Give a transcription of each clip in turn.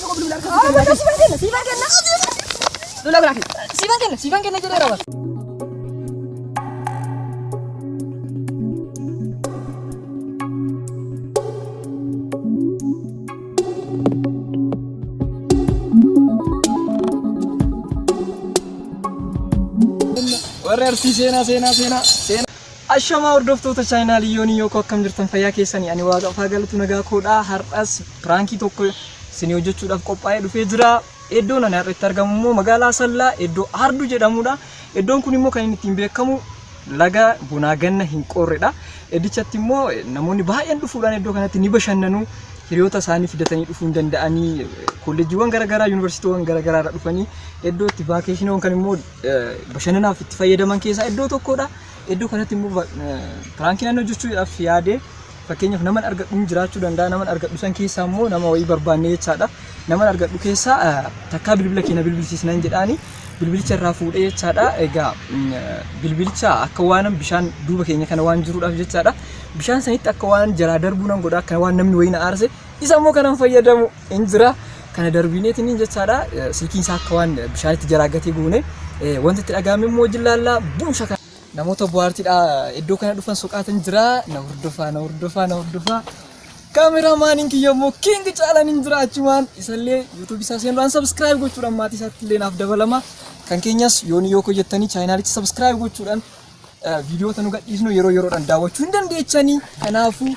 Tokko bilbila harka. Bakka siifan kenna, siifan kenna. Lola biraa kenna. Siifan kenna, siifan kenna jedheera bara. Warri Arsii seenaa seenaa seenaa seenaa. Ashamaa hordoftoota chaayinaalii Yoonii Yookoo, akkam jirtan? Fayyaa keessanii? Ani Waaqaaf haa galatu, nagaa koodha. Har'as prankii tokko isinii hojjechuudhaaf qophaa'ee dhufee jira. Iddoon ani har'a itti argamu immoo magaalaa Asallaa iddoo Arduu jedhamudha. Iddoon kun immoo kan inni ittiin beekamu laga bonaa ganna hin qoorredha. Iddichatti immoo namoonni baay'een dhufuudhaan iddoo kanatti ni bashannanu. Hiriyoota isaanii fidatanii dhufuu hin danda'anii, kolleejjiiwwan garaagaraa, yuunivarsiitiiwwan garaagaraa irraa dhufanii iddoo itti vacation yookaan immoo bashannanaaf itti fayyadaman keessaa iddoo tokkodha. Iddoo kanatti immoo prankii naannoo hojjechuudhaaf yaade, fakkeenyaaf naman argadhu jiraachuu danda'a. Naman argadhu san keessaa immoo nama wayii barbaanne jechaadha. Naman argadhu keessaa takkaa bilbila keenya bilbilsiisnan jedhaani bilbilicha irraa fuudhee jechaadha. Egaa bilbilicha akka waan bishaan duuba keenya kana waan jiruudhaaf jechaadha. Bishaan sanitti akka waan jalaa darbuu nan godha, akka waan namni wayii na aarse isa immoo kanan fayyadamu hin jira. Kana darbineetiin jechaadha. Silkiin isaa akka waan bishaanitti jalaa gatee goone wanti itti dhaga'ame immoo jillaallaa buusha kana. Namoota bohaartiidha iddoo kana dhufan soqaatan jira. Na hordofaa, na hordofaa, na hordofaa. Kaameraamaaniin kiyya immoo King Caalaan hin jira achumaan, isallee YouTube isaa seenuudhaan subscribe gochuudhaan maatii isaatti illee naaf dabalama. Kan keenyas Yoonii Yookoo jettanii chaayinaalicha subscribe gochuudhaan viidiyoota nu gadhiisnu yeroo yeroodhaan daawwachuu hin dandeechanii. Kanaafuu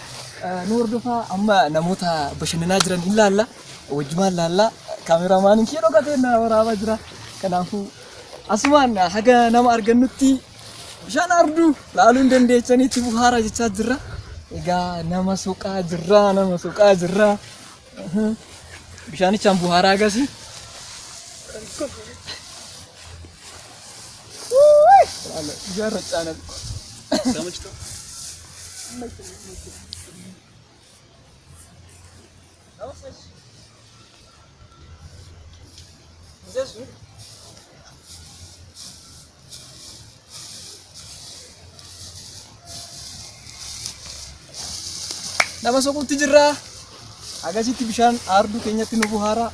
nu hordofaa, amma namoota bashannanaa jiran hin laalla. Wajjumaan laalla. Kaameraamaaniin kiyya dhokatee na waraabaa jira. Kanaafuu asumaan haga nama argannutti bishaan Arduu laaluu hin dandeechanii itti buhaaraa jechaa jirra. Egaa nama soqaa jirra, nama soqaa jirra. Bishaanichaan buhaaraa agasii. Bishaan raccaana. Nama soquutti jirra. Agasitti bishaan Aarduu keenyatti nu buhaara.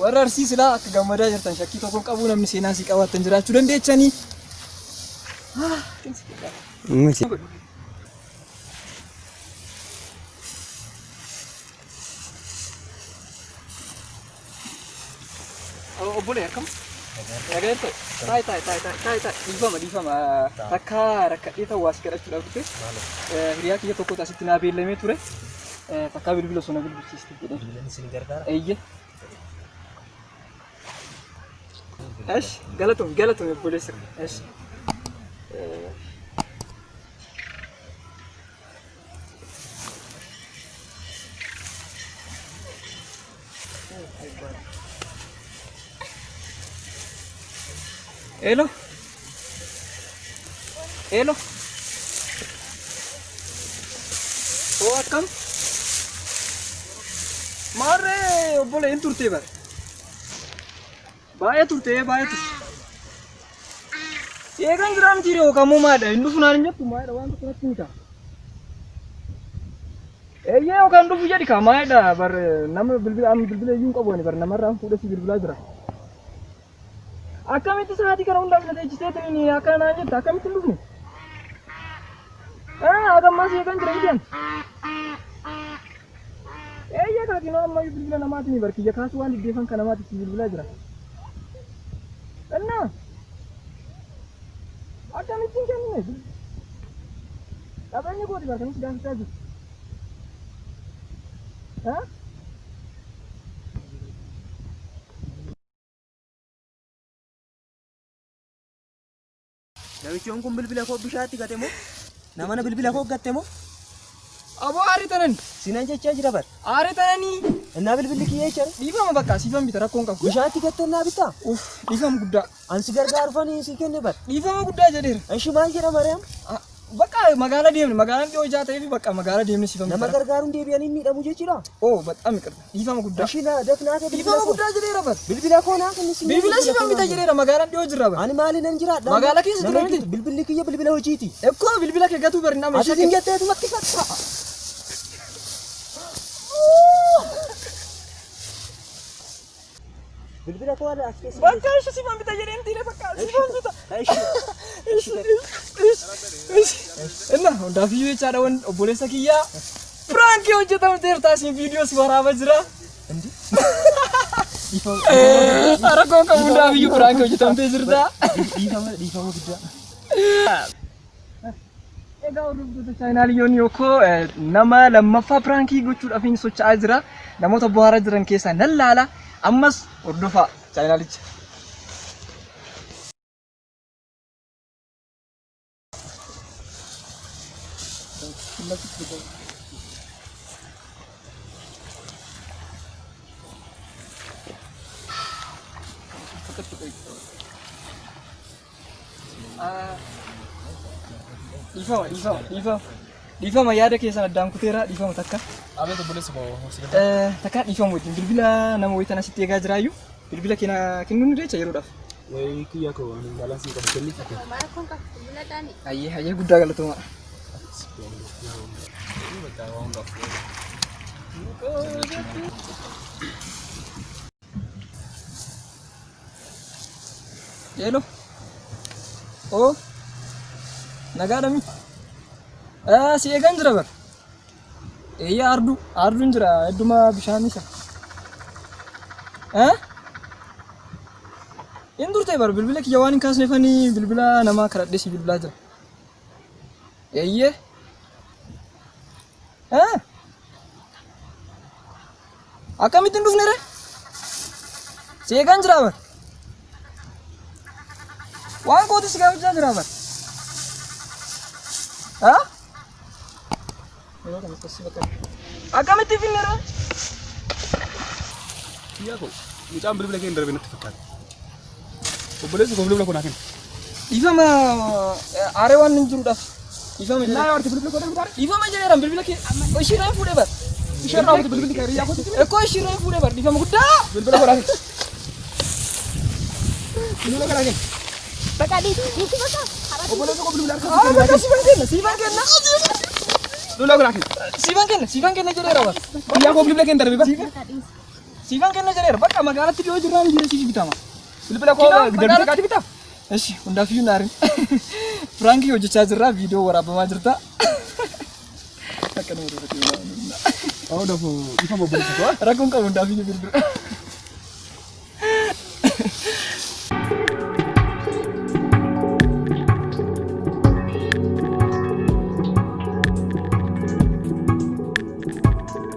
Warra Arsii silaa akka gammadaa jirtan shakkii tokko hin qabu, namni seenaa sii qabaattan jiraachuu dandeechanii. Miti. Obbolee, akkam? Nagaa jirtu? Taa'i, taa'i, taa'i, taa'i, taa'i, taa'i. Dhiifama, dhiifama. Takka rakkadhee ta'u waa si kadhachuudhaaf dhufe. Hiriyaa kiyya tokkotu asitti naa beellamee ture. Takkaa bilbila osoo na bilbilchiiste jedhee. Bilbilan isin gargaara. Eeyye. Esh, galatoom, galatoom obboleessa. Esh. Hello. Hello. Oo, akkam? Maarree obbolee, hin turtee bare. Baay'ee turtee, baay'ee turte. Eegan jiraa miti ree, yookaan immoo maadha? Hin dhufu naan hin jettu, maadha? Waan tokko natti himta. Eeyyee, yookaan dhufu jedhi kaa, maadha? Bar nama bilbila, amma bilbila iyyuu hin qabu ani, bar namarraan fuudhee si bilbilaa jira. Akkamitti sa'aatii kana hundaaf na teechisteetiin akkana naan jetta? Akkamitti hin dhufne? Haga ammaa si eegan jira miti ani. Eeyyee kaakinoo, amma bilbila namaatiin bar kiyya kaasuu waan diddeefan kan namaatiif si bilbilaa jira. Innaa akkamitti hin kennine? Qabeenya kooti bar kanis gaafachaa jiru. Haa? Namichoon kun bilbila koo bishaatti gate moo? Namana bilbila koo gatte moo? Aboo, aarii tanani. Sinan jechaa jira bar. Aarii tananii. Innaa bilbilli kiyya jecha. Dhiifama, bakka siifan bita, rakkoon qabu. Bishaatti gatte innaa bittaa? Uff, dhiifama guddaa. An si gargaarufanii si kenne bar. Dhiifama guddaa jedheera. Ishi maal jedha Mariyaam? Bakka magaalaa deemne, magaalaan dhiyoo ijaa ta'eef bakka magaalaa deemne siifan Nama bita. gargaaruun deebi'anii miidhamu jechuudha. Oh, በጣም ይቅርታ. Dhiifama guddaa. Ishi na dafnaa kee bilbila Dhiifama koo. guddaa jedheera bar. Bilbila koo naa kenni si. Bilbila siifan bita jedheera, magaalaan dhiyoo jirra bar. Ani maali nan jiraadha? Magaalaa keessa jira miti? Bilbilli kiyya bilbila hojiiti. Ekkoo bilbila kee gatuu bari nama Ati sin jetteetumatti fatta. Bilbila koo as keessa. Bakka ishee siifan bita jedheen tiire bakka siifan bita. Inna hundaafiyyuu jechaadha wan obboleessa kiyyaa piraankii hojjetamteerta asiin viidiyoo si waraaba jira. Rakkoon qabu hundaafiyyuu piraankii hojjetamtee jirta. Dhiifama dhiifama guddaa. Egaa hordoftoota chaayinaalii yoon yookoo nama lammaffaa piraankii gochuudhaaf hin socho'aa jira. Namoota bohaaraa jiran keessaa nan laala. Ammas hordofaa chaayinaalicha. Dhiifama, dhiifama, dhiifama. Dhiifama yaada keessan addaan kuteera dhiifama takka. Abeet obboleessa koo si gataa. Takka dhiifama wajjin bilbila nama wayitan asitti eegaa jiraayyuu bilbila keena kennuu ni deecha yeroodhaaf. Wayii kiyya koo ani baalaansii qabu kenniif ati. Hayyee hayyee guddaa galatooma. Hello. Oh. Nagaadha mi? Ah, si eegan jira bar. Eeyyaa arduu, arduun jira hedduma bishaan isa. Eh? In turte bar bilbila kiyya waan hin kaasneefanii bilbila namaa kadhadhee si bilbilaa jira. Eeyyee. Eh? Akkamitti hin dhufne ree? Si eegaan jira bar. Waan kooti si gaafachaa jira bar. Ha? Akkamitti hin finne ree? Kiyya koo mucaan bilbila kee hin darbe natti fakkaata. Obboleessi koo bilbila koo naa kenna. Dhiifama aaree waan hin jiruudhaaf. Dhiifama Naa jedheera. yoo ati bilbila koo darbe taate. Dhiifama jedheera bilbila kee. Ishiirraa hin fuudhee bar. Isheen raawwate bilbilli kee hiriyaa kootitti. Ekkoo ishiirraa hin fuudhee bar. Dhiifama guddaa. Bilbila koo naa kenna. Bilbila koo naa kenna. Bakka dhiisi dhiisi bakka. Obboleessi koo bilbila harka Haa bakka siifan kenna siifan kenna. Bilbila koo naa kenna. Siifan kenna siifan kenna jedheera bar. Kiyya koo bilbila kee hin darbe bar. Siifan kenna jedheera bakka magaalatti dhiyoo jirraan jira siif bitama. Bilbila koo darbite kaati bitaa. Eshi hundaafiyyuu naarin. Piraankii hojjechaa jirra viidiyoo waraabamaa jirta. Akka nama duratti Ta'uu dafu dhiifama obboleessa koo. Rakkoon qabu hundaafiyyuu bilbila.